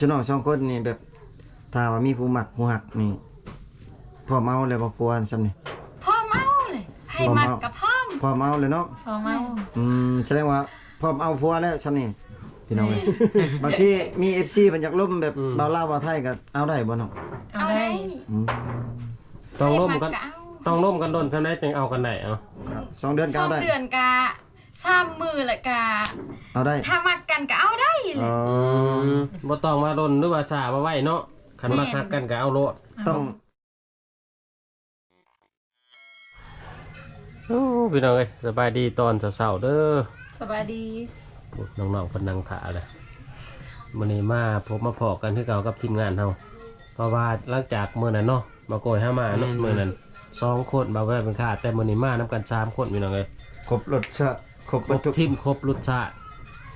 ຊຸມນ້ອງສອງຄົນນີ້ແບບ ຖ້າວ່າມີຜູ້ມັກຜູ້ຮັກນີ້ ພ້ອມເອົາແລ້ວບໍ່ ຜົວຊ່ຳນີ້? ພ້ອມເອົາເລີຍ ໃຜມັກກໍພ້ອມ ພ້ອມເອົາແລ້ວເນາະ. ພ້ອມເອົາ. ອືມ ສະແດງວ່າພ້ອມເອົາຜົວແລ້ວຊ່ຳນີ້ ພີ່ນ້ອງເອີຍ. ບາງທີມີເອັຟຊີເພິ່ນຢາກລົມແບບ ອືມ ເວົ້າລາວເວົ້າໄທກໍເອົາໄດ້ບໍ່ນ້ອງ? ເອົາໄດ້. ອືມ ຕ້ອງລົມກັນ ຕ້ອງລົມກັນດົນຊ່ຳໃດຈຶ່ງເອົາກັນໄດ້? ເອົາ ສອງເດືອນກໍເອົາໄດ້ ສອງເດືອນກໍ ສາມມື້ແລ້ວກະເອົາໄດ້ ຖ້າມັກກັນກະເອົາໄດ້ແຫຼະ. ອໍ ອືມ ບໍ່ຕ້ອງວ່າດົນ ຫຼືວ່າຊ້າວ່າໄວເນາະ ຄັນມັກຮັກກັນກະເອົາໂລດ. ຕ້ອງ ໂອ້ ພີ່ນ້ອງເອີຍ ສະບາຍດີຕອນເຊົ້າໆເດີ. ສະບາຍດີ. ໂອ້ ນ້ອງໆເພິ່ນນັ່ງຖ້າແລ້ວ. ມື້ນີ້ມາພົບມາພໍ້ກັນຄືເກົ່າກັບທີມງານເຮົາ ເພາະວ່າຫຼັງຈາກມື້ນັ້ນເນາະ ມາໂກຍຫາມາເນາະ ແມ່ນໆ ມື້ນັ້ນສອງຄົນ ບ່າວແວ່ເປັນຂ້າ ແຕ່ມື້ນີ້ມານຳກັນສາມຄົນ ພີ່ນ້ອງເອີຍ. ຄົບລົດຊະ ຄົບບັນທຸກ ຄົບທີມ ຄົບລົດຊະ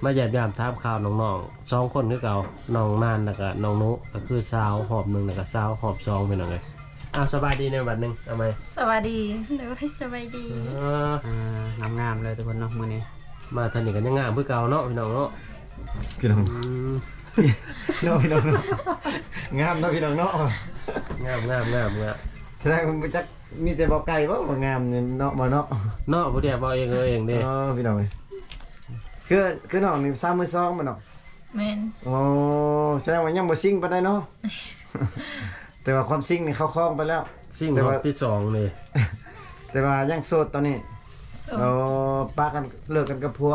ມາຢ້ຽມຢາມຖາມຂ່າວນ້ອງໆສອງຄົນຄືເກົ່າ. ນ້ອງນານ ແລ້ວກະນ້ອງນຸ ກໍຄືສາວຮອບໜຶ່ງ ແລ້ວກະສາວຮອບສອງ ພີ່ນ້ອງເອີຍ. ອ້າວ ສະບາຍດີແດ່ບັດໜຶ່ງ ເອົາໃໝ່. ສະບາຍດີ. ໂດຍ ສະບາຍດີ. ເອີ ອ່າ ງາມໆເລີຍທຸກຄົນເນາະມື້ນີ້ ມາທາງນີ້ກໍຍັງງາມຄືເກົ່າເນາະ ພີ່ນ້ອງເນາະ. ພີ່ນ້ອງ ອືມ ເນາະ ພີ່ນ້ອງເນາະ ງາມເນາະ ພີ່ນ້ອງເນາະ. ງາມ ງາມ ງາມ ງາມ. ສະແດງວ່າບໍ່ຈັກ ມີແຕ່ເວົ້າໄກ່ບໍ່ ວ່າງາມນີ້ເນາະ ບໍ່ເນາະ ເນາະ ຜູ້ດຽວເວົ້າເອງເອີເອງເດ້. ອໍ ພີ່ນ້ອງເອີຍ ຄື ຄືນ້ອງນີ້ສາວມືສອງບໍ່ນ້ອງ? ແມ່ນ. ໂອ້ ສະແດງວ່າຍັງບໍ່ຊິງປານໃດເນາະ. ແຕ່ວ່າຄວາມຊິງນີ້ເຂົ້າຄອງໄປແລ້ວ ຊິງຮອບທີສອງນີ້ ແຕ່ວ່າຍັງໂສດຕອນນີ້. ໂສດ. ໂອ້ ປະກັນ ເລີກກັນກັບຜົວ?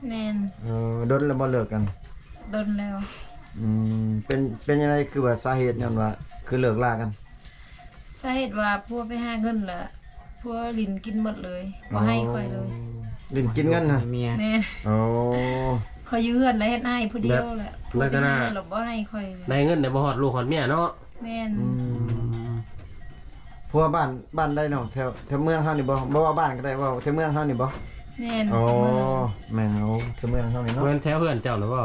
ແມ່ນ. ເອີ ດົນແລ້ວບໍ່ເລີກກັນ? ດົນແລ້ວ. ອືມ ເປັນ ເປັນຈັ່ງໃດ ຄືວ່າສາເຫດຍ້ອນວ່າຄືເລີກລາກັນ? ສາເຫດວ່າຜົວໄປຫາເງິນ ແລ້ວຜົວຫຼິ້ນກິນໝົດເລີຍ ບໍ່ໃຫ້ຂ້ອຍເລີຍ. ອໍ ຫຼິ້ນກິນເງິນນະ? ເມຍ. ແມ່ນ. ໂອ້ ຂ້ອຍຢູ່ເຮືອນແລ້ວເຮັດໃຫ້ຜູ້ດຽວແຫຼະ ຜົວໄປຫາເງິນແລ້ວບໍ່ໃຫ້ຂ້ອຍເລີຍ. ໄດ້ເງິນແຕ່ບໍ່ຮອດລູກຮອດເມຍເນາະ. ແມ່ນ. ອືມ ຜົວບ້ານ ບ້ານໃດນ້ອງ? ແຖວ ແຖວເມືອງເຮົານີ້ບໍ່? ບໍ່ເວົ້າບ້ານກໍໄດ້ ເວົ້າແຖວເມືອງເຮົານີ້ບໍ່? ແມ່ນ. ໂອ້ ແມ່ນ. ໂອ້ ແຖວເມືອງເຮົານີ້ເນາະ ແມ່ນແຖວເຮືອນເຈົ້ານະບໍ່?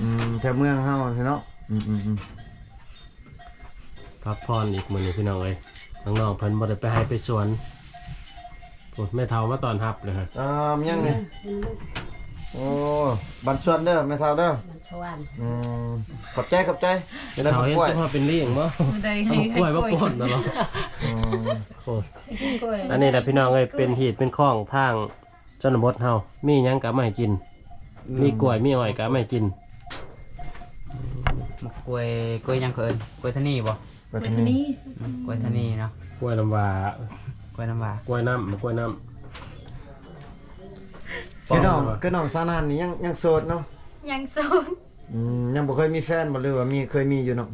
ອືມ ແຖວເມືອງເຮົາເນາະ. ອືມໆໆ ພັກຜ່ອນອີກມື້ນີ້ພີ່ນ້ອງເອີຍ ນ້ອງໆເພິ່ນບໍ່ໄດ້ໄປໄຮ່ໄປສວນ. ໂອ້ ແມ່ເຖົ້າມາຕ້ອນຮັບເລີຍ. ເອີ ມັນຍັງນີ້. ໂອ້ ບັນຊວນເດີແມ່ເຖົ້າເດີ. ບັນຊວນ. ອືມ ຂອບໃຈ ຂອບໃຈ. ແມ່ເຖົ້າເຫັນຊິມາເປັນລີ້ງບໍ່? ເອົາໝາກກ້ວຍມາປ່ອນຕະຫຼອດ. ອືມ ໂອ້ ອັນນີ້ແຫຼະພີ່ນ້ອງເອີຍ ເປັນຮີດເປັນຄອງທາງ ຊົນນະບົດເຮົາ ມີຫຍັງກໍເອົາມາໃຫ້ກິນ. ອືມ ມີກ້ວຍມີອ້ອຍກໍເອົາມາໃຫ້ກິນ. ໝາກກ້ວຍ ກ້ວຍຫຍັງເຂົາເອີ້ນ? ກ້ວຍທະນີບໍ່? ກ້ວຍທະນີ. ກ້ວຍທະນີ. ອືມ ກ້ວຍທະນີເນາະ. ກ້ວຍນ້ຳຫວ້າ ກ້ວຍນ້ຳຫວ້າ ກ້ວຍນ້ຳ ໝາກກ້ວຍນ້ຳ. ຄືນ້ອງ ຄືນ້ອງສາວນານນີ້ຍັງ ຍັງໂສດເນາະ? ຍັງໂສດ. ອືມ ຍັງບໍ່ເຄີຍມີແຟນບໍ່ ຫຼືວ່າມີ ເຄີຍມີຢູ່ນ້ອງ?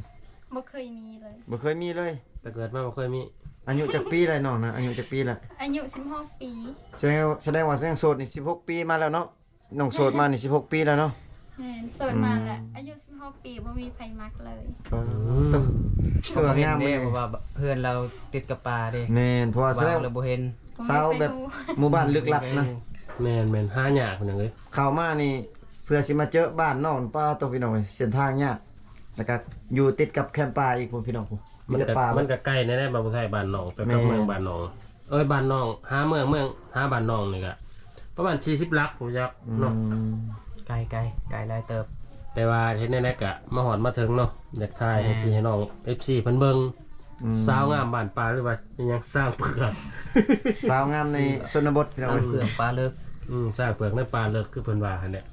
ບໍ່ເຄີຍມີເລີຍ. ບໍ່ເຄີຍມີເລີຍ. ແຕ່ເກີດມາບໍ່ເຄີຍມີ. ອາຍຸຈັກປີແລ້ວນ້ອງນະ? ອາຍຸຈັກປີແລ້ວ? ອາຍຸສິບຫົກປີ. ສະແດງ ສະແດງວ່າຍັງໂສດນີ້ສິບຫົກປີມາແລ້ວເນາະ? ນ້ອງໂສດມານີ້ສິບຫົກປີແລ້ວເນາະ? ແມ່ນ ໂສດມາແລ້ວ. ອືມ ອາຍຸສິບຫົກປີບໍ່ມີໃຜມັກເລີຍ. ອືມ ຄືວ່າງາມເດ້ ເພາະວ່າເຮືອນລາວຕິດກັບປ່າເດ້. ແມ່ນ ເພາະວ່າສາວ ເວົ້າແລ້ວບໍ່ເຫັນ ສາວແບບໝູ່ບ້ານລຶກລັບນະ. ແມ່ນໆ ຫາຍາກພີ່ນ້ອງເອີຍ. ເຂົ້າມານີ້ເພື່ອຊິມາເຈີບ້ານນ້ອງ ປ້າໂຕ ພີ່ນ້ອງເອີຍ ເສັ້ນທາງຍາກ ແລ້ວກະຢູ່ຕິດກັບແຄມປ່າອີກພຸ້ນ ພີ່ນ້ອງ. ມັນກະ ມີແຕ່ປ່າ ມັນກະໄກແນ່ໆ ບ່າວຜູ້ໄທ ບ້ານນ້ອງໄປກັບເມືອງ ແມ່ນ ບ້ານນ້ອງ ເອີຍ ບ້ານນ້ອງ ຫາເມືອງ ເມືອງຫາບ້ານນ້ອງນີ້ກະປະມານສີ່ສິບຫຼັກພຸ້ນຈັກເນາະ. ອືມ ໄກ ໄກ ໄກຫຼາຍເຕີບ. ແຕ່ວ່າເຮັດແນວໃດກະມາຮອດມາເຖິງເນາະ ຢາກຖ່າຍໃຫ້ ແມ່ນ ພີ່ໃຫ້ນ້ອງ ເອັຟຊີ ເພິ່ນເບິ່ງ. ອືມ ສາວງາມບ້ານປ່າ ຫຼືວ່າອີ່ຫຍັງ ຊ້າງເຜືອກ ສາວງາມໃນຊົນນະບົດ ພີ່ນ້ອງເອີຍ. ຊ້າງເຜືອກປ່າເລິກ. ອືມ ຊ້າງເຜືອກໃນປ່າເລິກ ຄືເພິ່ນວ່າຫັ້ນແຫຼະ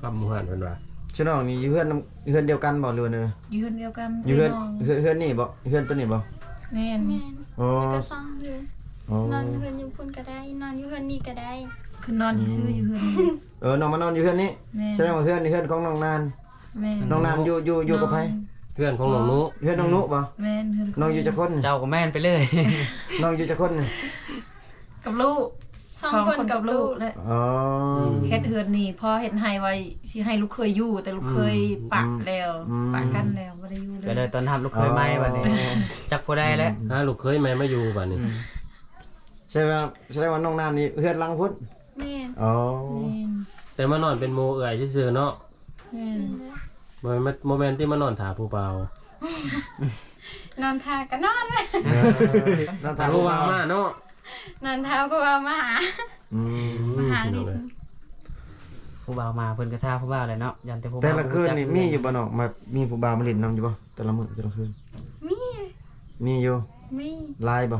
ຄຳໝູ່ຫັ້ນເພິ່ນວ່າ. ຊະນ້ອງນີ້ຢູ່ເຮືອນ ເຮືອນດຽວກັນບໍ່ ຫຼືວ່າແນວໃດ? ຢູ່ເຮືອນດຽວກັນ. ຢູ່ເຮືອນ ເຮືອນ ເຮືອນນີ້ບໍ່? ເຮືອນໂຕນີ້ບໍ່? ແມ່ນ. ແມ່ນ. ອໍ ແລ້ວກໍສອງເຮືອນ. ອໍ ນອນຢູ່ເຮືອນຢູ່ພຸ້ນກໍໄດ້ ນອນຢູ່ເຮືອນນີ້ກໍໄດ້. ຄືນອນຊື່ໆ ອືມ ຢູ່ເຮືອນນີ້. ເອີ ນ້ອງມານອນຢູ່ເຮືອນນີ້. ແມ່ນ. ສະແດງວ່າເຮືອນນີ້ເຮືອນຂອງນ້ອງນານ. ແມ່ນ. ນ້ອງນານຢູ່ ຢູ່ ຢູ່ກັບໃຜ? ເຮືອນຂອງນ້ອງນຸ. ເຮືອນນ້ອງນຸບໍ່? ແມ່ນ ເຮືອນຂອງ ນ້ອງຢູ່ຈັກຄົນ? ເຈົ້າກໍແມ່ນໄປເລີຍ. ນ້ອງຢູ່ຈັກຄົນ? ກັບລູກ ສອງຄົນກັບລູກແຫຼະ. ອໍ ເຮັດເຮືອນນີ້ ພໍເຮັດໃຫ້ໄວ້ຊິໃຫ້ລູກເຂີຍຢູ່ ແຕ່ລູກເຂີຍ ອືມ ປະແລ້ວ ອືມ ປະກັນແລ້ວ ບໍ່ໄດ້ຢູ່ເລີຍ. ກໍເລີຍຕ້ອນຮັບລູກເຂີຍໃໝ່ບັດນີ້. ອໍ ຈັກຜູ້ໃດແຫຼະ ຫາລູກເຂີຍໃໝ່ມາຢູ່ບັດນີ້. ອືມ ສະແດງວ່າ ສະແດງວ່ານ້ອງນານນີ້ເຮືອນຫຼັງພຸ້ນ. ແມ່ນ. ອໍ ແມ່ນ. ແຕ່ມານອນເປັນໝູ່ເອື້ອຍຊື່ໆເນາະ. ແມ່ນ. ບໍ່ແມ່ນ ບໍ່ແມ່ນຕິມານອນຖ້າຜູ້ບ່າວ? ນອນຖ້າກໍນອນ. ເອີ ນອນຖ້າຜູ້ບ່າວມາເນາະ. ນອນຖ້າຜູ້ບ່າວມາຫາ. ອືມ ມາຫາຫຼິ້ນ. ຜູ້ບ່າວມາເພິ່ນກໍຖ້າຜູ້ບ່າວແຫຼະເນາະ ຢ້ານແຕ່ຜູ້ບ່າວ ແຕ່ລະຄືນນີ້ມີຢູ່ບໍ່ນ້ອງ ມາ ມີຜູ້ບ່າວມາຫຼິ້ນນຳຢູ່ບໍ່ ແຕ່ລະມື້ແຕ່ລະຄືນ? ມີ ມີຢູ່ ມີ ຫຼາຍບໍ່?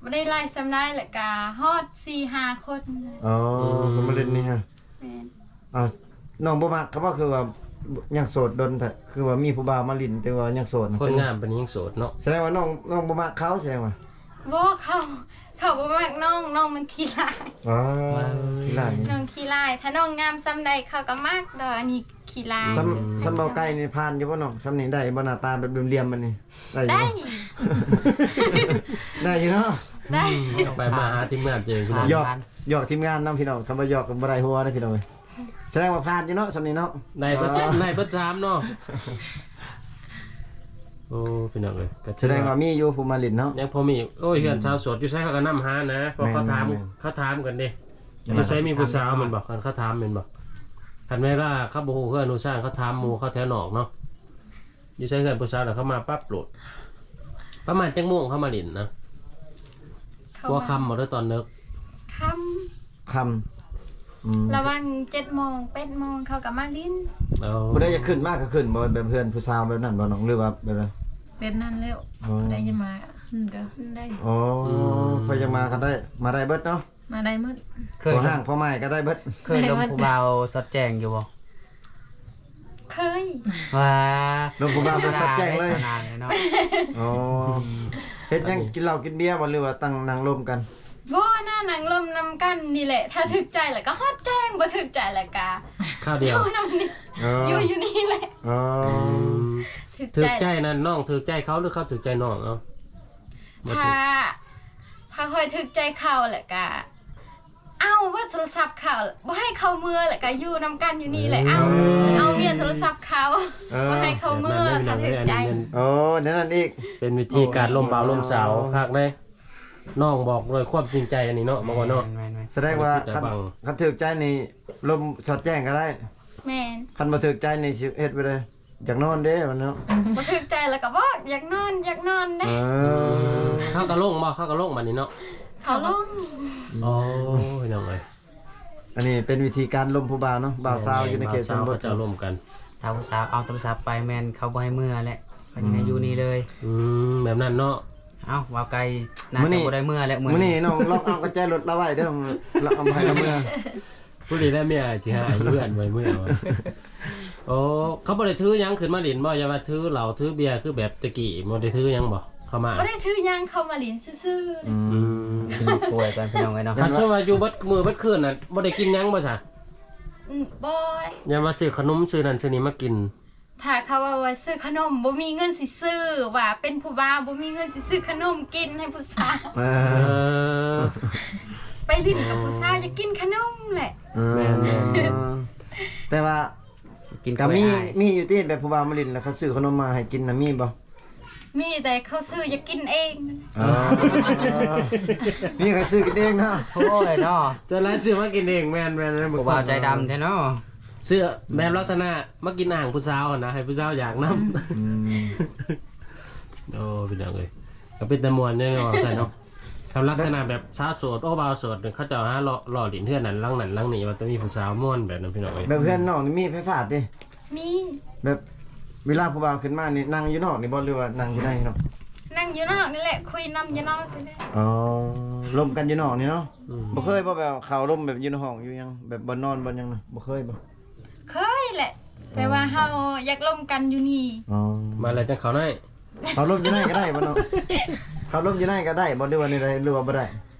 ບໍ່ໄດ້ຫຼາຍສ່ຳໃດ ແລ້ວກະຮອດສີ່ຫ້າຄົນ. ອໍ ອືມ ເພິ່ນມາຫຼິ້ນນີ້ຮະ. ແມ່ນ. ອ່າ ນ້ອງບໍ່ມັກ ເຂົາວ່າຄືວ່າຍັງໂສດດົນແທ້ ຄືວ່າມີຜູ້ບ່າວມາຫຼິ້ນ ແຕ່ວ່າຍັງໂສດ ຄົນງາມປານນີ້ຍັງໂສດເນາະ. ສະແດງວ່ານ້ອງ ນ້ອງບໍ່ມັກເຂົາ ສະແດງວ່າ. ບໍ່ ເຂົາ ເຂົາບໍ່ມັກນ້ອງ ນ້ອງມັນຂີ້ຮ້າຍ. ອໍ ຂີ້ຮ້າຍ ນ້ອງຂີ້ຮ້າຍ ຖ້ານ້ອງງາມສ່ຳໃດເຂົາກໍມັກດອກ ອັນນີ້ຂີ້ຮ້າຍ. ສ່ຳ ສ່ຳເບົາໄກ່ນີ້ຜ່ານຢູ່ບໍ່ນ້ອງ? ສ່ຳນີ້ໄດ້ບໍ່? ໜ້າຕາແບບຫຼ່ຽມໆ ບາດນີ້ ໄດ້ຢູ່ ໄດ້ ໄດ້ຢູ່ເນາະ. ໄດ້ ອືມ ໄປມາຫາທີມງານເຈງ ພີ່ນ້ອງ ຫຍອກ ຫຍອກທີມງານນຳ ພີ່ນ້ອງ ຄັນບໍ່ຫຍອກກໍບໍ່ໄດ້ຫົວເດ້ ພີ່ນ້ອງເອີຍ. ສະແດງວ່າຜ່ານຢູ່ເນາະ ສ່ຳນີ້ເນາະ. ໄດ້ເບິດ ອໍ ໄດ້ເບິດສາມເນາະ. ໂອ້ ພີ່ນ້ອງເອີຍ ກໍສະແດງວ່າມີຢູ່ຜູ້ມາຫຼິ້ນເນາະ ຍັງພໍມີ. ໂອ້ຍ ເຮືອນ ອືມ ຊາວໂສດຢູ່ໃສເຂົາກໍນຳຫານະ ເພາະເຂົາຖາມ ແມ່ນໆ ເຂົາຖາມກັນເດ້ ຢູ່ໃສມີຜູ້ສາວແມ່ນບໍ່? ຄັນເຂົາຖາມແມ່ນບໍ່? ຄັນເວລາເຂົາບໍ່ຮູ້ເຮືອນຮູ້ຊານ ເຂົາຖາມໝູ່ເຂົາແຖວນອກເນາະ ຢູ່ໃສເຮືອນຜູ້ສາວ ແລ້ວເຂົາມາປັບໂລດ. ປະມານຈັກໂມງເຂົາມາຫຼິ້ນນະ? ຫົວຄ່ຳບໍ່ ຫຼືຕອນເດິກ? ຄ່ຳ ຄ່ຳ ອືມ ລະຫວ່າງເຈັດໂມງ ແປດໂມງ ເຂົາກໍມາຫຼິ້ນ. ເອີ ຜູ້ໃດຢາກຂຶ້ນມາກໍຂຶ້ນບໍ່? ແບບເຮືອນຜູ້ສາວແບບນັ້ນບໍ່ນ້ອງ ຫຼືວ່າແບບໃດ? ແບບນັ້ນແລ້ວ ອໍ ຜູ້ໃດຢາກມາຂຶ້ນກໍຂຶ້ນໄດ້. ອໍ ອືມ ໃຜຢາກມາກໍໄດ້ ມາໄດ້ເບິດເນາະ. ມາໄດ້ໝົດ ເຄີຍ ພໍຮ້າງພໍໝ້າຍກໍໄດ້ເບິດ. ເຄີຍລົມຜູ້ບ່າວສອດແຈ້ງຢູ່ບໍ່? ເຄີຍ. ວ່າ ລົມຜູ້ບ່າວບໍ່ສອດແຈ້ງເລີຍ ສະໜານເລີຍເນາະ. ອໍ ເຮັດຫຍັງ ກິນເຫຼົ້າກິນເບຍບໍ່ ຫຼືວ່າຕັ້ງນັ່ງລົມກັນ? ບໍ່ນະ ນັ່ງລົມນຳກັນນີ້ແຫຼະ ຖ້າຖືກໃຈແລ້ວກໍຮອດແຈ້ງ ບໍ່ຖືກໃຈແລ້ວກໍ ຄາວດຽວ ຢູ່ນຳນີ້ ເອີ ຢູ່ ຢູ່ນີ້ແຫຼະ. ອໍ ອືມ ຖືກໃຈ ຖືກໃຈນັ້ນ ນ້ອງຖືກໃຈເຂົາ ຫຼືເຂົາຖືກໃຈນ້ອງ? ເອົາ ບໍ່ຖືກ ຖ້າ ຖ້າຂ້ອຍຖືກໃຈເຂົາແລ້ວກະ ເອົາເບີໂທລະສັບເຂົາ ບໍ່ໃຫ້ເຂົາເມືອ ແລ້ວກະຢູ່ນຳກັນຢູ່ນີ້ແຫຼະ. ເອົາ ເອົາເບຍໂທລະສັບເຂົາ ເອີ ບໍ່ໃຫ້ເຂົາເມືອ ຖ້າຖືກໃຈ. ໂອ້ ແນວນັ້ນອີກ ເປັນວິທີການລົມບ່າວລົມສາວຄັກເດ້. ນ້ອງບອກດ້ວຍຄວາມຈິງໃຈອັນນີ້ເນາະ ບໍ່ວ່າເນາະ. ແມ່ນໆໆ ສະແດງວ່າ ຄັນ ຄັນຖືກໃຈນີ້ລົມສອດແຈ້ງກໍໄດ້. ແມ່ນ. ຄັນບໍ່ຖືກໃຈນີ້ຊິເຮັດບໍ່ໄດ້. ຢາກນອນເດ້ ວ່າເນາະ. ບໍ່ຖືກໃຈແລ້ວກໍບອກ ຢາກນອນ ຢາກນອນເດ້. ເອີ ເຂົາກໍລົງບໍ່? ເຂົາກໍລົງບັດນີ້ເນາະ. ເຂົາລົງ. ໂອ້ຍ ນ້ອງເອີຍ ອັນນີ້ເປັນວິທີການລົມຜູ້ບ່າວເນາະ ບ່າວສາວຢູ່ໃນເຂດຊົນນະບົດ ເຂົາເຈົ້າລົມກັນ. ຖ້າຜູ້ສາວເອົາໂທລະສັບໄປ ແມ່ນເຂົາບໍ່ໃຫ້ເມືອແຫຼະ ເຂົາຍັງໃຫ້ຢູ່ນີ້ເລີຍ. ອືມ ແບບນັ້ນເນາະ. ເອົ້າ ບ່າວໄກ່ ໜ້າຈະບໍ່ໄດ້ເມືອແຫຼະ ມື້ນີ້ ມື້ນີ້ນ້ອງລັອກເອົາກະແຈລົດລາວໄວ້ເດີ ລັອກເອົາບໍ່ໃຫ້ລາວເມືອ. ຜູ້ດີແລ້ວເມຍຊິຫາຢູ່ເຮືອນໄວ້ມື້ເອົາ. ໂອ້ ເຂົາບໍ່ໄດ້ຖືຫຍັງຂຶ້ນມາຫຼິ້ນບໍ່? ຢ່າວ່າຖືເຫຼົ້າຖືເບຍຄືແບບແຕ່ກີ້ ບໍ່ໄດ້ຖືຫຍັງບໍ່? ເຂົາມາ ບໍ່ໄດ້ຖືຫຍັງ ເຂົາມາຫຼິ້ນຊື່ໆ. ອືມ ອືມ ກິນກ້ວຍກັນ ພີ່ນ້ອງເອີຍເນາະ. ຄັນສົມວ່າຢູ່ເບິດມື້ເບິດຄືນນະ ບໍ່ໄດ້ກິນຫຍັງບໍ່ຊະ? ອືມ ບໍ່. ຢ່າວ່າຊື້ຂະໜົມຊື້ນັ້ນຊື້ນີ້ມາກິນ. ຖ້າເຂົາເວົ້າວ່າຊື້ຂະໜົມ ບໍ່ມີເງິນຊິຊື້ ວ່າເປັນຜູ້ບ່າວບໍ່ມີເງິນຊິຊື້ຂະໜົມກິນໃຫ້ຜູ້ສາວ. ເອີ ໄປຫຼິ້ນກັບຜູ້ສາວຢາກກິນຂະໜົມແຫຼະ. ເອີ ແມ່ນໆ ແຕ່ວ່າກິນ ກໍມີ ມີຢູ່ຕິ ແບບຜູ້ບ່າວມາຫຼິ້ນແລ້ວເຂົາຊື້ຂະໜົມມາໃຫ້ກິນນະ ມີບໍ່? ມີ ແຕ່ເຂົາຊື້ຢາກກິນເອງ. ເອີ ມີເຂົາຊື້ກິນເອງເນາະ. ໂອ້ຍເນາະ ສ່ວນຫຼາຍຊື້ມາກິນເອງ. ແມ່ນໆ ຜູ້ບ່າວໃຈດຳແທ້ເນາະ. ເຊື່ອແບບລັກສະນະມາກິນອ່າງຜູ້ສາວຫັ້ນນະ ໃຫ້ຜູ້ສາວຢາກນຳ. ອືມ ໂອ້ ພີ່ນ້ອງເອີຍ ກໍເປັນຕາມ່ວນແນ່ນອນແທ້ເນາະ. ຄັນລັກສະນະແບບສາວໂສດ ໂອ້ ບ່າວໂສດ ເຂົາເຈົ້າຫາເລາະ ເລາະຫຼິ້ນເຮືອນນັ້ນຫຼັງນັ້ນຫຼັງນີ້ ວ່າແຕ່ມີຜູ້ສາວມ່ວນແບບນັ້ນ ພີ່ນ້ອງເອີຍ. ແບບເຮືອນນ້ອງນີ້ມີໄຟຟ້າຕິ? ມີ. ແບບເວລາຜູ້ບ່າວຂຶ້ນມານີ້ ນັ່ງຢູ່ນອກນີ້ບໍ່ ຫຼືວ່ານັ່ງຢູ່ໃນເນາະ? ນັ່ງຢູ່ນອກນີ້ແຫຼະ ຄຸຍນຳຢູ່ນອກນີ້ແຫຼະ. ອໍ ລົມກັນຢູ່ນອກນີ້ເນາະ. ອືມ ບໍ່ເຄີຍບໍ່ ແບບເຂົ້າລົມແບບຢູ່ໃນຫ້ອງຢູ່ຫຍັງ ແບບບ່ອນນອນບ່ອນຫຍັງນະ ບໍ່ເຄີຍບໍ່? ເຄີຍແຫຼະ ແຕ່ວ່າເຮົາຢາກລົມກັນຢູ່ນີ້. ອໍ ມາແລ້ວຈັ່ງເຂົ້າໃນ. ເຂົ້າລົມຢູ່ໃນກໍໄດ້ບໍ່ເນາະ? ເຂົ້າລົມຢູ່ໃນກໍໄດ້ບໍ່ ຫຼືວ່າແນວໃດ ຫຼືວ່າບໍ່ໄດ້?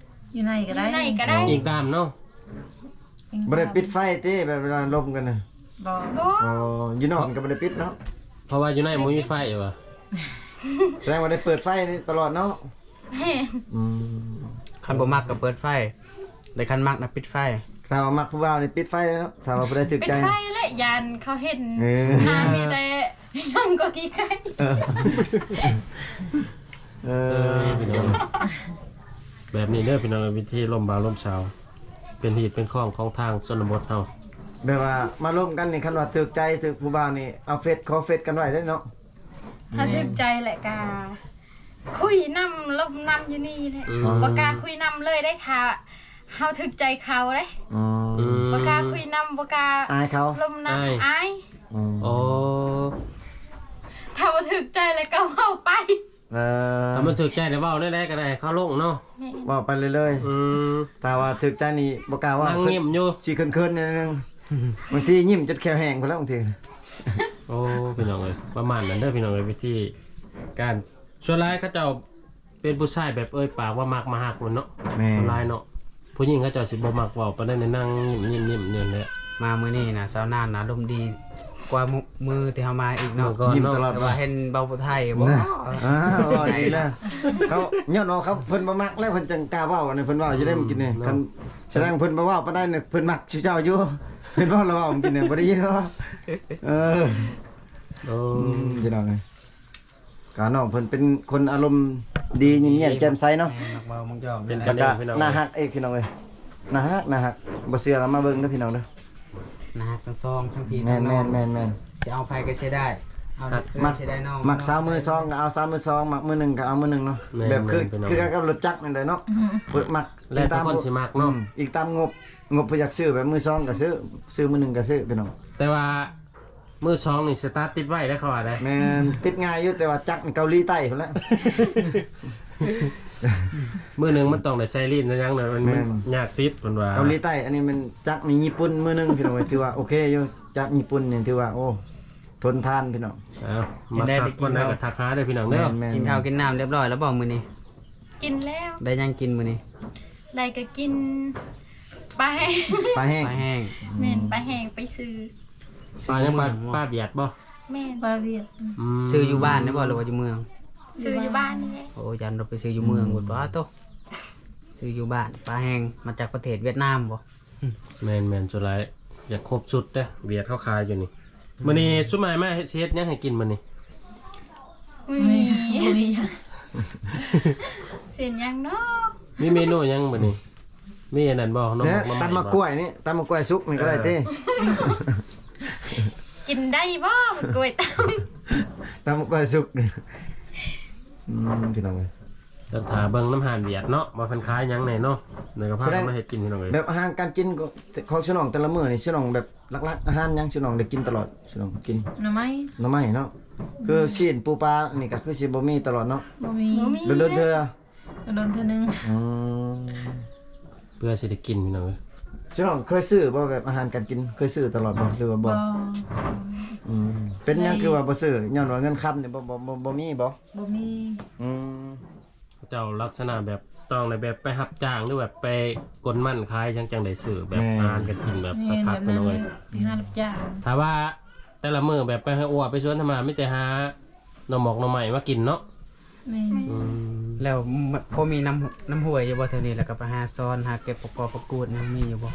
ຢູ່ໃນກໍໄດ້ ຢູ່ໃນກໍໄດ້ ອີງຕາມເນາະ. ບໍ່ໄດ້ປິດໄຟຕິ ແບບເວລາລົມກັນນະ? ບໍ່ ບໍ່. ອໍ ຢູ່ນອກມັນກໍບໍ່ໄດ້ປິດເນາະ ເພາະວ່າຢູ່ໃນບໍ່ມີໄຟວ່າ. ສະແດງວ່າໄດ້ເປີດໄຟນີ້ຕະຫຼອດເນາະ. ແມ່ນ. ອືມ ຄັນບໍ່ມັກກໍເປີດໄຟ ແລະຄັນມັກນະປິດໄຟ. ຖ້າວ່າມັກຜູ້ບ່າວນີ້ປິດໄຟເລີຍເນາະ ຖ້າວ່າຜູ້ໃດຖືກໃຈ. ປິດໄຟແຫຼະ ຢ້ານເຂົາເຫັນ. ເອີ ໜ້າມີແຕ່ຫຍັງກໍຂີ້ໄກ່. ເອີ ເອີ ເອີ ພີ່ນ້ອງ ແບບນີ້ເດີພີ່ນ້ອງ ວິທີລົມບ່າວລົມສາວ ເປັນຮີດເປັນຄອງຂອງທາງຊົນນະບົດເຮົາ. ແບບວ່າມາລົມກັນນີ້ ຄັນວ່າຖືກໃຈຖືກຜູ້ບ່າວນີ້ ເອົາເຟສ ຂໍເຟສກັນໄວ້ເດີເນາະ. ຖ້າຖືກໃຈແຫຼະກະຄຸຍນຳ ລົມນຳຢູ່ນີ້ແຫຼະ. ອືມ ບໍ່ກ້າຄຸຍນຳເລີຍເດ້ ຖ້າເຮົາຖືກໃຈເຂົາເດ້. ອໍ ອືມ ບໍ່ກ້າ ຄຸຍນຳບໍ່ກ້າ ອາຍເຂົາ ລົມນຳ ອາຍ ອາຍ ອືມ ໂອ້ ຖ້າບໍ່ຖືກໃຈແລ້ວກໍເວົ້າໄປ ເອີ ຖ້າມັນຖືກໃຈແລ້ວເວົ້າແນວໃດກໍໄດ້ ເຂົາລົງເນາະ ແມ່ນ ເວົ້າໄປເລື້ອຍໆ ອືມ ຖ້າວ່າຖືກໃຈນີ້ບໍ່ກ້າເວົ້າ ນັ່ງຍິ້ມຢູ່ ຊິເຂີນໆ ໜ້ອຍໜຶ່ງ ບາງທີຍິ້ມຈົນແຂ້ວແຫ້ງພຸ້ນແຫຼະບາງທີ ໂອ້ ພີ່ນ້ອງເອີຍ ປະມານນັ້ນເດີພີ່ນ້ອງເອີຍ ວິທີການ ສ່ວນຫຼາຍເຂົາເຈົ້າ ເປັນຜູ້ຊາຍແບບເອີ່ຍປາກວ່າມັກມາຮັກແມ່ນເນາະ ແມ່ນ ສ່ວນຫຼາຍເນາະ ຜູ້ຍິງເຂົາເຈົ້າຊິບໍ່ມັກເວົ້າປານໃດ ນັ່ງຍິ້ມໆຢູ່ຫັ້ນແຫຼະ ມາມື້ນີ້ນະ ສາວນານນະ ອາລົມດີກວ່າມື້ ມື້ທີ່ເຮົາມາອີກເນາະ ຍິ້ມຕະຫຼອດ ແຕ່ວ່າເຫັນເບົາຜູ້ໄທບໍ່ ອ່າ ເວົ້າດີແລ້ວ ເຂົາ ຍ້ອນວ່າເຂົາ ເພິ່ນບໍ່ມັກແລ້ວ ເພິ່ນຈັ່ງກ້າເວົ້າ ອັນນີ້ເພິ່ນເວົ້າຢູ່ໄດ້ມື້ກີ້ນີ້ ເນາະ ຄັນສະແດງເພິ່ນບໍ່ເວົ້າປານໃດນີ້ ເພິ່ນມັກຊຸເຈົ້າຢູ່ ເພິ່ນເວົ້າລະເວົ້າມື້ກີ້ນີ້ ບໍ່ໄດ້ຍິນເນາະ ເອີ ໂອ້ ອືມ ພີ່ນ້ອງເອີຍ ກະນ້ອງເພິ່ນເປັນຄົນອາລົມດີ ຍິ້ມແຍ້ມແຈ່ມໃສເນາະ ແມ່ນ ມັກເວົ້າມັກຢອກ ເປັນກັນເອງພີ່ນ້ອງ ແລ້ວກະໜ້າຮັກອີກພີ່ນ້ອງເອີຍ ໜ້າຮັກ ໜ້າຮັກ ບໍ່ເຊື່ອລະມາເບິ່ງເດີພີ່ນ້ອງເດີ ໜ້າຮັກທັງສອງ ທັງພີ່ທັງນ້ອງ ແມ່ນໆໆໆ ຊິເອົາໃຜກໍເສຍດາຍ ເອົາ ມັກ ເສຍດາຍນ້ອງ ມັກສາວມືສອງກໍເອົາສາວມືສອງ ມັກມືໜຶ່ງກໍເອົາມືໜຶ່ງເນາະ ແມ່ນໆ ແບບຄື ພີ່ນ້ອງ ຄືກັນກັບລົດຈັກນັ້ນແຫຼະເນາະ ອືມ ເພິ່ນມັກ ແລ້ວແຕ່ຄົນຊິມັກເນາະ ອືມ ອີງຕາມງົບ ງົບເພິ່ນຢາກຊື້ແບບມືສອງກໍຊື້ ຊື້ມືໜຶ່ງກໍຊື້ພີ່ນ້ອງ ແຕ່ວ່າ ມື້ສອງນີ້ສະຕາດຕິດໄວ້ເດ້ ເຂົາວ່າເດ້ ແມ່ນ ຕິດງ່າຍຢູ່ ແຕ່ວ່າຈັກນີ້ເກົາຫຼີໃຕ້ພຸ້ນແຫຼະ ມື້ໜຶ່ງມັນຕ້ອງໄດ້ໃສ່ລີ້ນໃສ່ຫຍັງນະ ມັນ ແມ່ນ ມັນຍາກຕິດເພິ່ນວ່າ ເກົາຫຼີໃຕ້ ອັນນີ້ແມ່ນຈັກນີ້ຍີ່ປຸ່ນ ມື້ໜຶ່ງພີ່ນ້ອງເອີຍ ຖືວ່າໂອເຄຢູ່ ຈັກຍີ່ປຸ່ນນີ້ຖືວ່າ ໂອ້ ທົນທານພີ່ນ້ອງ ເອົ້າ ມາທັກຄົນໃດກໍທັກຫາເດີພີ່ນ້ອງເດີ ແມ່ນໆໆ ກິນເຂົ້າກິນນ້ຳຮຽບຮ້ອຍແລ້ວບໍ່ມື້ນີ້? ກິນແລ້ວ ໄດ້ຫຍັງກິນມື້ນີ້? ໄດ້ກໍກິນປາແຫ້ງ ປາແຫ້ງ ປາແຫ້ງ ແມ່ນ ອືມ ປາແຫ້ງໄປຊື້ ປາຫຍັງ? ປາ ປາຫວຽດບໍ່? ແມ່ນ ປາຫວຽດ ອືມ ຊື້ຢູ່ບ້ານນີ້ບໍ່ ຫຼືວ່າຢູ່ເມືອງ? ຊື້ຢູ່ບ້ານນີ້ແຫຼະ ໂອ້ ຢ້ານວ່າໄປຊື້ຢູ່ເມືອງພຸ້ນ ອືມ ປາໂຕ ຊື້ຢູ່ບ້ານ ປາແຫ້ງມາຈາກປະເທດຫວຽດນາມບໍ່? ແມ່ນໆ ສ່ວນຫຼາຍຢາກຄົບຊຸດເດ້ ຫວຽດເຂົາຂາຍຢູ່ນີ້ ອືມ ມື້ນີ້ຊຸມອ້າຍມາເຮັດ ຊິເຮັດຫຍັງໃຫ້ກິນມື້ນີ້? ມື້ນີ້ ມື້ນີ້ບໍ່ມີຫຍັງ ຊິເຮັດຫຍັງເນາະ? ມີເມນູຫຍັງມື້ນີ້? ມີອັນນັ້ນບໍ່? ໜໍ່ໝົກໜໍ່ໄມ້ ຕຳໝາກກ້ວຍນີ້ ຕຳໝາກກ້ວຍສຸກນີ້ກໍໄດ້ຕິ ເອີ ກິນໄດ້ບໍ່ໝາກກ້ວຍຕຳ? ຕຳໝາກກ້ວຍສຸກ ອືມ ພີ່ນ້ອງເອີຍ ຕ້ອງຖ້າເບິ່ງນຳຮ້ານຫວຽດເນາະ ວ່າເພິ່ນຂາຍຫຍັງແດ່ເນາະ ແລ້ວກໍພາກັນມາເຮັດກິນພີ່ນ້ອງເອີຍ ແບບອາຫານການກິນຂອງຊຸນ້ອງແຕ່ລະມື້ນີ້ ຊຸນ້ອງແບບຫຼັກໆ ອາຫານຫຍັງຊຸນ້ອງໄດ້ກິນຕະຫຼອດ? ຊຸນ້ອງກິນໜໍ່ໄມ້ ໜໍ່ໄມ້ເນາະ ອືມ ຄືຊີ້ນປູປານີ້ກໍຄືຊິບໍ່ມີຕະຫຼອດເນາະ ບໍ່ມີ ບໍ່ມີ ດົນໆເທື່ອ ດົນໆເທື່ອໜຶ່ງ ອືມ ເພື່ອຊິໄດ້ກິນພີ່ນ້ອງເອີຍ ຊຸນ້ອງເຄີຍຊື້ບໍ່ ແບບອາຫານການກິນ ເຄີຍຊື້ຕະຫຼອດບໍ່ ຫຼືວ່າບໍ່? ບໍ່ ອືມ ເປັນຫຍັງຄືວ່າບໍ່ຊື້ ຍ້ອນວ່າເງິນຄຳນີ້ບໍ່ ບໍ່ ບໍ່ ບໍ່ມີບໍ່? ບໍ່ມີ ອືມ ເຈົ້າລັກສະນະແບບຕ້ອງໄດ້ແບບໄປຮັບຈ້າງ ຫຼືແບບໄປກົນມັນຂາຍຈັ່ງ ຈັ່ງໄດ້ຊື້ແບບ ແມ່ນ ອາຫານການກິນແບບ ແມ່ນ ຄັກໆ ພີ່ນ້ອງເອີຍ ແບບນັ້ນແຫຼະ ໄປຫາຮັບຈ້າງ ຖ້າວ່າແຕ່ລະມື້ແບບໄປຫາອົ່ວໄປສວນທຳມະດາ ມີແຕ່ຫາໜໍ່ໝົກໜໍ່ໄມ້ມາກິນເນາະ ແມ່ນ ອືມ ແລ້ວພໍມີນ້ຳ ນ້ຳຫ້ວຍຢູ່ບໍ່ແຖວນີ້ ແລ້ວກໍໄປຫາຊ່ອນ ຫາເກັບຜັກກອດຜັກກູດຫຍັງມີຢູ່ບໍ່?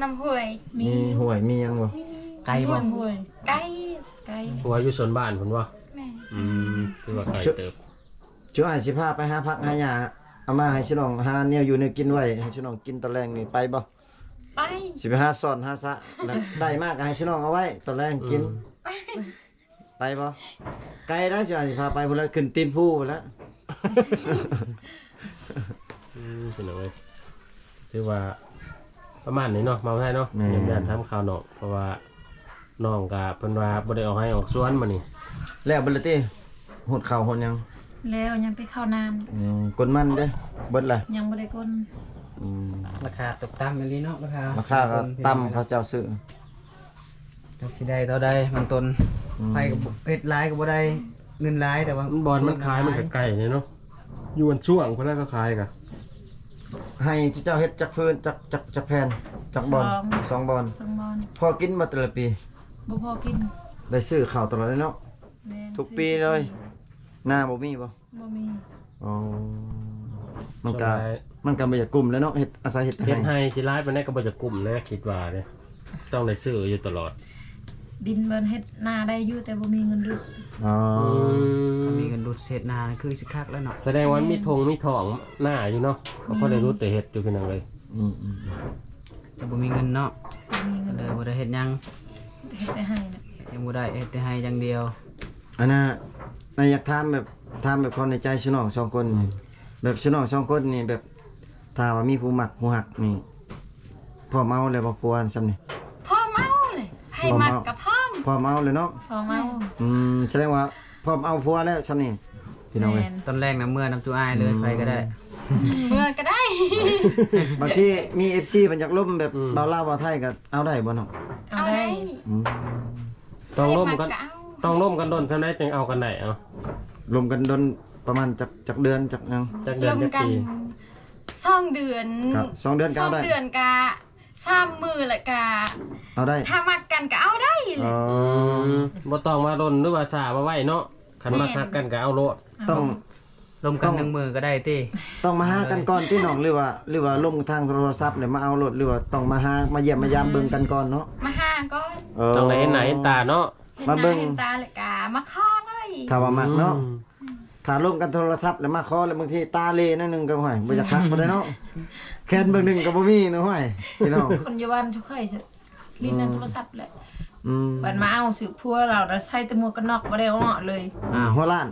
ນ້ຳຫ້ວຍ ມີ ມີຫ້ວຍ ມີຫຍັງບໍ່? ມີ ໄກບໍ່? ນ້ຳຫ້ວຍ ໄກ ໄກ ຫ້ວຍຢູ່ສວນບ້ານພຸ້ນບໍ່? ແມ່ນ ອືມ ຖືວ່າໄກເຕີບ ຈຸອ້າຍຊິພາໄປຫາຜັກຫາຫຍ້າ ເອົາມາໃຫ້ຊຸນ້ອງ ຫາແນວຢູ່ແນວກິນໄວ້ໃຫ້ຊຸນ້ອງກິນຕອນແລງນີ້ ໄປບໍ່? ໄປ ຊິໄປຫາຊ່ອນຫາຊະ ໄດ້ມາກໍໃຫ້ຊຸນ້ອງເອົາໄວ້ຕອນແລງກິນ ອືມ ໄປ ໄປບໍ່? ໄກໄດ໋ ຊິວ່າຊິພາໄປພຸ້ນລະ ຂຶ້ນຕີນພູພຸ້ນລະ ອືມ ພີ່ນ້ອງເອີຍ ຖືວ່າປະມານນີ້ເນາະ ມາໄທເນາະ ແມ່ນ ຢ້ານຖາມຂ່າວນ້ອງ ເພາະວ່າ ນ້ອງກະເພິ່ນວ່າບໍ່ໄດ້ອອກໄຮ່ອອກສວນມື້ນີ້ ແລ້ວເບິດລະຕິ? ຫົດເຂົ້າຫົດຫຍັງ? ແລ້ວ ຍັງແຕ່ເຂົ້ານ້ຳ ອືມ ກົນມັນເດ້ ເບິດລະ? ຍັງບໍ່ໄດ້ກົນ ອືມ ລາຄາຕົກຕ່ຳອີ່ຫຼີເນາະ ລາຄາ ລາຄາກໍຕ່ຳ ເຂົາເຈົ້າຊື້ ຈັກຊິໄດ້ທໍ່ໃດ ມັນຕົ້ນ ອືມ ໃຜກໍເຮັດຫຼາຍກໍບໍ່ໄດ້ເງິນຫຼາຍ ແຕ່ວ່າ ບ່ອນມັນຂາຍມັນກໍໄກເດ້ເນາະ ຢູ່ອັນຊ່ວງພຸ້ນລະ ເຂົາຂາຍກະ ໄຮ່ເຈົ້າເຮັດຈັກພື້ນ ຈັກ ຈັກ ຈັກແຜ່ນ ຈັກບ່ອນ? ສອງ ສອງບ່ອນ ສອງບ່ອນ ພໍກິນບໍ່ແຕ່ລະປີ? ບໍ່ພໍກິນ ໄດ້ຊື້ເຂົ້າຕະຫຼອດເລີຍເນາະ ແມ່ນ ທຸກປີເລີຍ ຊື້ທຸກປີ ນາບໍ່ມີບໍ່? ບໍ່ມີ ອໍ ມັນກະ ສ່ວນຫຼາຍ ມັນກະບໍ່ຢາກກຸ້ມແລ້ວເນາະ ເຮັດ ອາໄສເຮັດແຕ່ໄຮ່ ເຮັດໄຮ່ຊິຫຼາຍປານໃດກໍບໍ່ຢາກກຸ້ມນະ ຄິດວ່າເດ້ ຕ້ອງໄດ້ຊື້ຢູ່ຕະຫຼອດ ດິນເພິ່ນເຮັດນາໄດ້ຢູ່ ແຕ່ບໍ່ມີເງິນດຸດ ອໍ ອືມ ຖ້າມີເງິນດຸດເຮັດນາຄືຊິຄັກແລ້ວເນາະ ສະແດງວ່າມີທົ່ງມີທ້ອງນາຢູ່ເນາະ ກໍພໍໄດ້ດຸດໄດ້ເຮັດຢູ່ພີ່ນ້ອງເອີຍ ອືມໆ ແຕ່ບໍ່ມີເງິນເນາະ ບໍ່ມີເງິນ ກໍເລີຍບໍ່ໄດ້ເຮັດຫຍັງ ເຮັດແຕ່ໄຮ່ນະ ຍັງບໍ່ໄດ້ ເຮັດແຕ່ໄຮ່ຢ່າງດຽວ ອັນນ່າ ອັນຢາກຖາມແບບ ຖາມແບບຄວາມໃນໃຈຊຸນ້ອງສອງຄົນນີ້ ອືມ ແບບຊຸນ້ອງສອງຄົນນີ້ ແບບ ຖ້າວ່າມີຜູ້ມັກຜູ້ຮັກນີ້ ພ້ອມເອົາແລ້ວບໍ່ ຜົວຊ່ຳນີ້? ພ້ອມເອົາເລີຍ ໃຜມັກກໍພ້ອມ ພ້ອມເອົາແລ້ວເນາະ. ພ້ອມເອົາ. ອືມ ສະແດງວ່າພ້ອມເອົາຜົວແລ້ວຊ່ຳນີ້ ພີ່ນ້ອງເອີຍ. ແມ່ນ. ຕອນແລກນະເມືອນຳຈຸອ້າຍເລີຍ ອືມ ໃຜກໍໄດ້ ເມືອກໍໄດ້. ບາງທີມີເອັຟຊີເພິ່ນຢາກລົມແບບ ອືມ ເວົ້າລາວເວົ້າໄທກໍເອົາໄດ້ບໍ່ນ້ອງ? ເອົາໄດ້. ອືມ ຕ້ອງລົມກັນ ຕ້ອງລົມກັນດົນຊ່ຳໃດຈຶ່ງເອົາກັນໄດ້? ເອົາ ລົມກັນດົນປະມານຈັກ ຈັກເດືອນ ຈັກຫຍັງ? ຈັກເດືອນ ຈັກປີ? ສອງເດືອນ ສອງເດືອນກໍເອົາໄດ້ ສອງເດືອນກະສາມມື້ ແລ້ວກະເອົາໄດ້ ຖ້າມັກກັນກະເອົາໄດ້ແຫຼະ. ອໍ ອືມ ບໍ່ຕ້ອງວ່າດົນ ຫຼືວ່າຊ້າວ່າໄວເນາະ ຄັນມັກ ແມ່ນ ຮັກກັນກະເອົາໂລດ. ຕ້ອງ ລົມກັນ ຕ້ອງ ໜຶ່ງມື້ກໍໄດ້ຕິ? ຕ້ອງມາຫາກັນກ່ອນຕິນ້ອງ ຫຼືວ່າ ຫຼືວ່າລົມທາງໂທລະສັບແລ້ວມາເອົາໂລດ ຫຼືວ່າຕ້ອງມາຫາ ມາຢ້ຽມມາຢາມເບິ່ງກັນກ່ອນເນາະ? ມາຫາກ່ອນ. ເອີ ຕ້ອງໄດ້ເຫັນໜ້າເຫັນຕາເນາະ ມາເບິ່ງ ເຫັນໜ້າເຫັນຕາແລ້ວກະມາຂໍເລີຍ ຖ້າວ່າມັກເນາະ. ອືມ ຖ້າລົມກັນໂທລະສັບແລ້ວມາຂໍ ແລ້ວບາງທີຕາເລໜ້ອຍໜຶ່ງກໍ ໂອ້ຍ ບໍ່ຢາກຄັກປານໃດເນາະ. ແຄນເບິ່ງໜຶ່ງກໍບໍ່ມີເນາະ ໂອ້ຍ ພີ່ນ້ອງ. ຄົນຢູ່ບ້ານຈຸຂ້ອຍ ຫຼິ້ນນຳໂທລະສັບແຫຼະ. ອືມ ບັດມາເອົາສືບຜົວລາວນະ ໃສ່ແຕ່ໝວກກັນນັອກ ບໍ່ໄດ້ອອກເລີຍ. ອ່າ ຫົວລ້ານ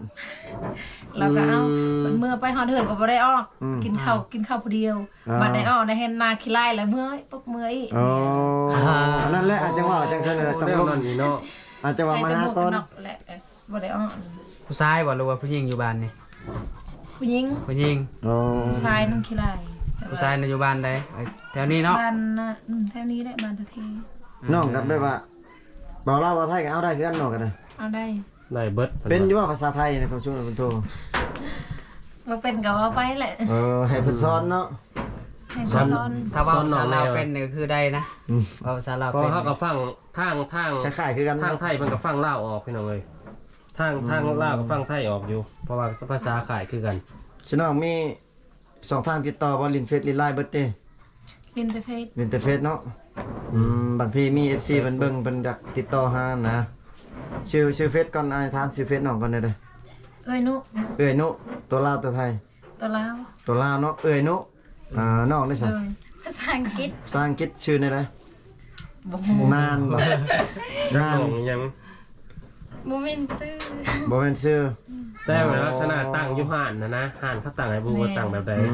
ລາວກໍເອົາ. ອືມ ບັດເມືອໄປຮອດເຮືອນກໍບໍ່ໄດ້ອອກ. ອືມ ກິນເຂົ້າ ອ່າ ກິນເຂົ້າຜູ້ດຽວ. ອ່າ ບັດໄດ້ອອກໄດ້ເຫັນໜ້າຂີ້ລ້າຍແລ້ວ ເມື່ອຍ ປົກເມື່ອຍ. ອໍ ອັນນັ້ນແຫຼະ ອາດຈະວ່າຈັ່ງຊັ້ນແຫຼະ ຕ້ອງລົມ ເນາະ ອາດຈະວ່າມາຫາກ່ອນ ໃສ່ແຕ່ໝວກກັນນັອກແຫຼະ. ບໍ່ໄດ້ອອກ. ຜູ້ຊາຍບໍ່ ຫຼືວ່າຜູ້ຍິງຢູ່ບ້ານນີ້? ຜູ້ຍິງ. ຜູ້ຍິງ. ອໍ ຜູ້ຊາຍມັນຂີ້ລ້າຍ. ຜູ້ຊາຍນະຢູ່ບ້ານໃດ? ແຖວນີ້ເນາະ? ບ້ານນະ ອືມ ແຖວນີ້ແຫຼະ ບ້ານຕາເທ. ນ້ອງກໍແບບວ່າ ເວົ້າລາວເວົ້າໄທກໍເອົາໄດ້ຄືກັນເນາະ ກໍໄດ້ ເອົາໄດ້ ໄດ້ເບິດ. ເປັນຢູ່ບໍ່ພາສາໄທໃນຄວາມຊຸມເພິ່ນໂທ? ບໍ່ເປັນກໍເວົ້າໄປແຫຼະ. ເອີ ໃຫ້ເພິ່ນສອນເນາະ ໃຫ້ເພິ່ນສອນ. ຖ້າເວົ້າພາສາລາວເປັນນີ້ກໍຄືໄດ້ນະ. ອືມ ເວົ້າພາສາລາວເປັນ ເພາະເຮົາກໍຟັງ ທາງ ທາງ ຄ້າຍໆຄືກັນ ທາງໄທເພິ່ນກໍຟັງລາວອອກ ພີ່ນ້ອງເອີຍ. ທາງ ອືມ ທາງລາວກໍຟັງໄທອອກຢູ່ ເພາະວ່າພາສາຄ້າຍຄືກັນ. ຊິນ້ອງມີຊ່ອງທາງຕິດຕໍ່ບໍ່? ຫຼິ້ນເຟສຫຼິ້ນໄລນ໌ເບິດຕິ? ຫຼິ້ນແຕ່ເຟສ. ຫຼິ້ນແຕ່ເຟສເນາະ. ອືມ ບາງທີມີເອັຟຊີເພິ່ນເບິ່ງ ເພິ່ນຢາກຕິດຕໍ່ຫານະ. ຊື່ ຊື່ເຟສກ່ອນ ອ້າຍຖາມຊື່ເຟສນ້ອງກ່ອນເດີ. ເອື້ອຍນຸ. ເອື້ອຍນຸ ຕົວລາວຕົວໄທ? ຕົວລາວ. ຕົວລາວເນາະ ເອື້ອຍນຸ. ອ່າ ນ້ອງນີ້ຊະ? ໂດຍ ພາສາອັງກິດ. ພາສາອັງກິດຊື່ແນວໃດ? ບໍ່ຮູ້. ນານບໍ່? ນານ ນ້ອງຫຍັງ? ບໍ່ແມ່ນຊື່. ບໍ່ແມ່ນຊື່. ແຕ່ວ່າລັກສະນະຕັ້ງຢູ່ຮ້ານຫັ້ນນະ ຮ້ານເຂົາຕັ້ງໃຫ້ບໍ່ຮູ້ວ່າຕັ້ງແບບໃດ. ອື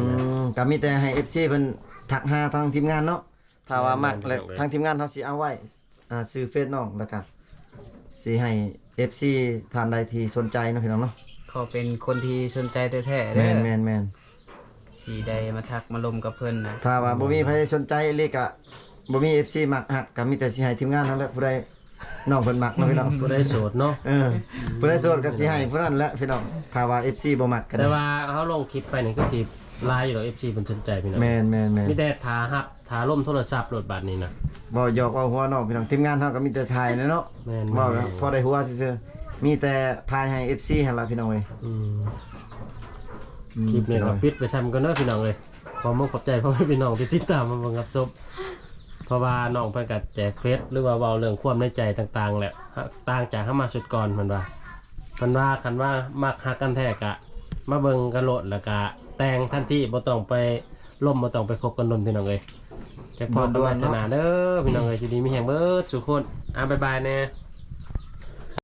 ມ ກໍມີແຕ່ໃຫ້ເອັຟຊີເພິ່ນທັກຫາທາງທີມງານເນາະ ຖ້າວ່າມັກ ແລ້ວທາງທີມງານເຮົາຊິເອົາໄວ້ ອ່າ ຊື່ເຟສນ້ອງ ແລ້ວກະຊິໃຫ້ເອັຟຊີທ່ານໃດທີ່ສົນໃຈເນາະ ພີ່ນ້ອງເນາະ. ຂໍເປັນຄົນທີ່ສົນໃຈແທ້ໆເດີ. ແມ່ນໆໆ. ຊິໄດ້ມາທັກມາລົມກັບເພິ່ນນະ. ຖ້າວ່າບໍ່ມີໃຜສົນໃຈອີ່ຫຼີກະ ບໍ່ມີເອັຟຊີມັກຮັກ ກະມີແຕ່ຊິໃຫ້ທີມງານເຮົາແຫຼະ ຜູ້ໃດນ້ອງເພິ່ນມັກເນາະ ພີ່ນ້ອງ. ຜູ້ໃດໂສດເນາະ. ເອີ ຜູ້ໃດໂສດກະຊິໃຫ້ຜູ້ນັ້ນແຫຼະ ພີ່ນ້ອງ. ຖ້າວ່າເອັຟຊີບໍ່ມັກກະໄດ້ ແຕ່ວ່າເຮົາລົງຄລິບໄປນີ້ຄືຊິຫຼາຍຢູ່ດອກ ເອັຟຊີເພິ່ນສົນໃຈ ພີ່ນ້ອງ. ແມ່ນໆໆ. ມີແຕ່ຖ້າຮັບ ຖ້າລົມໂທລະສັບໂລດບາດນີ້ນະ. ເວົ້າຢອກເວົ້າຫົວເນາະ ພີ່ນ້ອງ. ທີມງານເຮົາກໍມີແຕ່ຖ່າຍແຫຼະເນາະ. ແມ່ນໆ. ເວົ້າພໍໄດ້ຫົວຊື່ໆ. ມີແຕ່ຖ່າຍໃຫ້ເອັຟຊີຫັ້ນລະ ພີ່ນ້ອງເອີຍ. ອືມ ອືມ ຄລິບນີ້ກໍປິດໄປຊ່ຳກ່ອນເດີ ພີ່ນ້ອງເອີຍ. ຂໍຂອບມຸກຂອບໃຈພໍ່ແມ່ພີ່ນ້ອງທີ່ຕິດຕາມມາເບິ່ງຮັບຊົມ ເພາະວ່ານ້ອງເພິ່ນກໍແຈກເຟສ ຫຼືວ່າເວົ້າເລື່ອງຄວາມໃນໃຈຕ່າງໆແຫຼະ ຕ່າງຈາກເຮົາມາຊຸດກ່ອນ ເພິ່ນວ່າ ເພິ່ນວ່າຄັນວ່າມັກຮັກກັນແທ້ກະມາເບິ່ງກັນໂລດ ແລ້ວກະແຕ່ງທັນທີ ບໍ່ຕ້ອງໄປລົມ ບໍ່ຕ້ອງໄປຄົບກັນດົນ ພີ່ນ້ອງເອີຍ. ຈັກພໍ້ກັນໃໝ່ເທື່ອໜ້າເດີ ພີ່ນ້ອງເອີຍ. ຢູ່ດີມີແຮງເບິດສູ່ຄົນ. ອ່າ ບາຍບາຍແດ່.